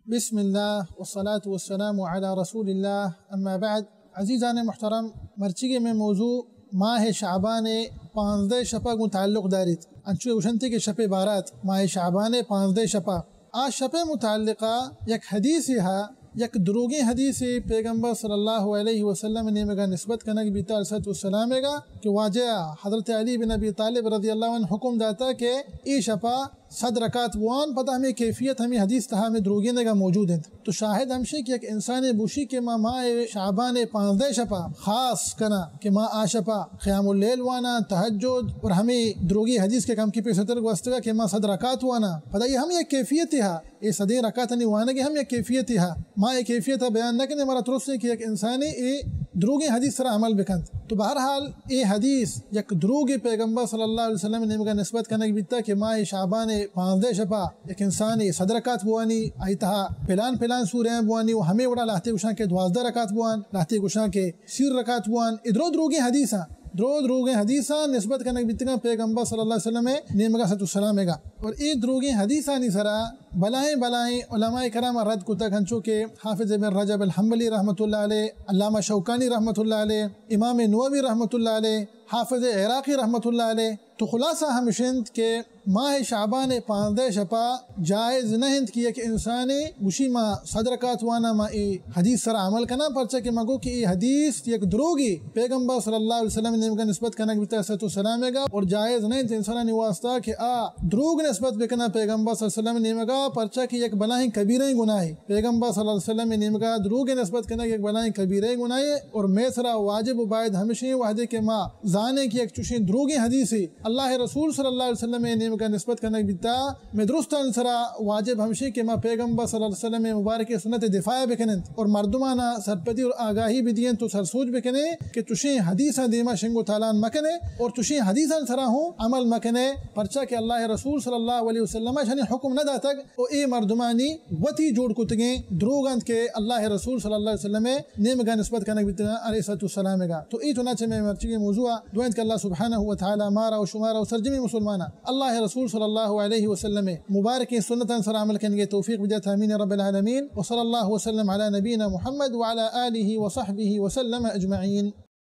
بسم اللہ والصلاة والسلام علی رسول اللہ، اما بعد۔ عزیزان محترم، مرچیگیں مئے موضوع ماہ شعبان پانزدہ شپا گوں تعلق داریت۔ انچو گوشنتی کہ شپ بارات، ماہ شعبان پانزدہ شپا، آ شپ متعلقہ یک حدیثے ہا، یک دروگیں حدیثے پیغمبر صلی اللہ علیہ وسلم نیمگا نسبت کنگ بیتا علیہ الصلوۃ والسلام گا کہ واجہ حضرت علی بن ابی طالب رضی اللہ عنہ حکم داتا کہ اے شپا صد رکعت بوان۔ پدا ہمے کیفیت ہمے حدیث تہا ہمے دروگیں دگہ موجود انت۔ تو شاہد ہمشی کہ یک انسانے بوشی کہ ما ماہ شعبان پانزدہ شپا خاص کنا کہ ما آ شپا قیام اللیل وانا، تہجد، اور ہمے دروگی حدیث کہ کمکی پیشتر گوستگا کہ ما صد رکعت وانا۔ پدا اے ہم یک کیفیتے ہا، اے صدیں رکعتانی وانگی ہم یک کیفیتے ہا۔ ما اے کیفیت بیان نہ کنے، مارا ترسیں کہ یک انسانے اے دروگیں حدیث سرا عمل بکنت۔ تو بہرحال اے حدیث یک دروگے پیغمبر صلی اللہ علیہ وسلم نیمگا نسبت کنگ بیتا کہ ماہ شعبان پانزدہ شپا یک انسانے صد رکعت بوانی، آئی تہا پلان پلان سورہ بوانی، و ہمے وڑا لہتے گوشاں کہ دوازدہ رکعت بوان، لہتے گوشاں کہ سی رکعت بوان۔ اے درو دروگیں حدیثاں، درو دروگیں حدیثاں نسبت کنگ بیتگاں پیغمبر صلی اللہ علیہ وسلم نیمگا صلوۃ والسلام گا۔ اور اے دروگیں حدیثانی سرا بلاہیں بلاہیں علماء کرام رد کتگ، ہنچو کہ حافظ ابن رجب الحنبلی رحمۃ اللہ علیہ، علامہ شوکانی رحمۃ اللہ علیہ، امام نووی رحمۃ اللہ علیہ، حافظ عراقی رحمۃ اللہ علیہ۔ تو خلاصہ ہمش انت کہ ماہ شعبان پانزدہ شپا جائز نہ انت کہ یک انسانے گوشی ما صد رکعت وانا، ما اے حدیث سرا عمل کناں، پرچا کہ ما گو کہ اے حدیث یک دروگے پیغمبر صلی اللہ علیہ وسلم نیمگا نسبت کنگ بیتا علیہ الصلوۃ والسلام گا، اور جائز نہ انت انسانانی واسطہ کہ آ دروگ نسبت بکنا پیغمبر صلی اللہ علیہ وسلم نیمگا، پرچا کہ یک بلاہیں کبیریں گناہے۔ پیغمبر صلی اللہ علیہ وسلم نیمگا دروگ نسبت کنگ یک بلاہیں کبیریں گناہے، اور مئے سرا واجب و باید ہمشیں وہدے کہ ما زانیں کہ یک چوشیں دروگیں حدیثے اللہ رسول صلی اللہ علیہ وسلم نیمگا نسبت کنگ بیتا، مئے درستان سرا واجب ہمشی کہ ما پیغمبر صلی اللہ علیہ وسلم مبارک سنت دفاع بکنیں اور مردمانا سرپدی اور آگاہی بدییں تو سرسوج بکنیں کہ چشیں حدیثاں دیما شنگ و تالان مکنے اور چشیں حدیثاں سرا ہوں عمل مکنے، پرچا کہ اللہ رسول صلی اللہ علیہ وسلم اشانی حکم نہ داتگ و اے مردمانی وتی جوڑ کتگیں دروگ انت کہ اللہ رسول صلی اللہ علیہ وسلم نیمگا نسبت کنگ بیتگاں علیہ الصلوۃ والسلام گا۔ تو اے چنانچہ مئے مرچیگیں موضوع دعا انت کہ اللہ سبحانہ و تعالی مارا و شمارا و سرجمیں مسلماناں اللہ رسول صلی اللہ علیہ وسلم مبارکیں سنتاں سر عمل کنگے توفیق بدیت، آمین رب العالمین۔ وصلی اللہ وسلم علی نبینا محمد وعلی آلہ وصحبہ وسلم اجمعین۔